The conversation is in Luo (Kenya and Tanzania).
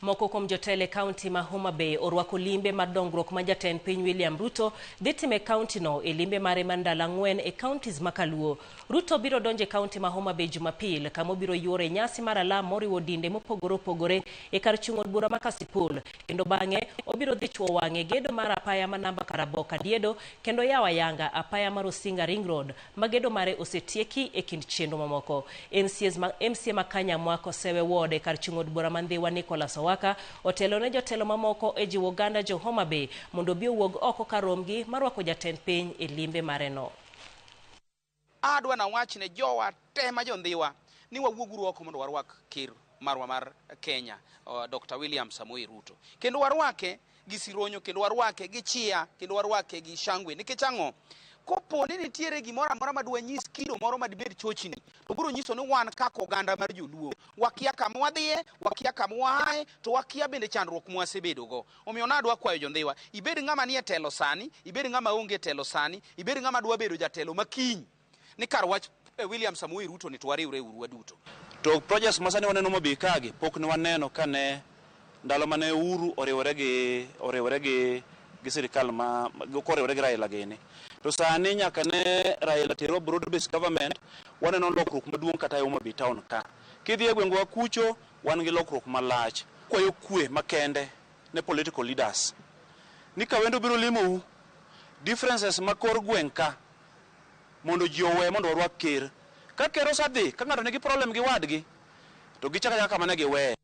Moko kuom jotelo e kaunti ma Homa Bay orwako limbe mar dongruok ma jatend piny William Ruto dhi timo e kauntino e limbe mare mar ndalo 4 e counties ma Kaluo. Ruto biro donjo e kaunti ma Homa Bay Jumapil kama obiro yuoro e nyasi mar alam moriwo dinde mopogore opogore e kar chung' od bura ma Kasipul, kendo bang'e obiro dhi chuo wang'e gedo mar apaya ma namba Karaboka Diedo kendo yawo ayanga apaya mar Osinga Ring Road ma gedo mare osetieki e kind chenro mamoko. MCAs ma, MCA ma Kanyamwa Kosewe Ward e kar chung' od bura ma Ndhiwa Nicholas Owaka otelo ne jotelo mamoko e jiwo oganda jo Homa Bay mondo obi owuog oko kar romgi mar rwako jatend piny e limbe mareno. Adwa nawach ne jowa te ma jo-Ndhiwa ni wawuoguru oko mondo warwak ker marwa mar Kenya, Dr. William Samoei Ruto. Kendo warwake gi sironyo, kendo warwake gi chia, kendo warwake gi shangwe. Nikech ang'o? Kopo ni nitiere gimoro amora ma dwanyis kido moro ma dibed chochni, to biro nyiso ni wan kaka oganda mar joluo wakia kama wadhiye, wakia kama waaye, to wakia bende chandruok mwasebedogo. Omiyo nadwa kwayo jo-Ndhiwa, ibed ng'ama nie telo sani, ibed ng'ama onge telo sani, ibed ng'ama dwa bedo jatelo makiny, ni kar wach William Samoei Ruto ni to wariwre uru waduto. To projects ma sani waneno Homa Bay kagi pok ne waneno kane ndalo mane Uhuru oriwore gi oriwore gi gi sirikal ma koriwore gi Raila gini. To sani nyaka ne Raila terwa broad based government, waneno lokruok maduong' kata e Homa Bay town ka. Kidhi e gwengwa kucho, wan gi lokruok malach. Kwayo kwe makende ne political leaders ni ka wendo biro limou, differences ma kor gweng' ka mondo ji owe mondo warwak ker. Ka ker osedhi, ka ng'ato nigi problem gi wadgi, to gichako achaka kama ne giweye.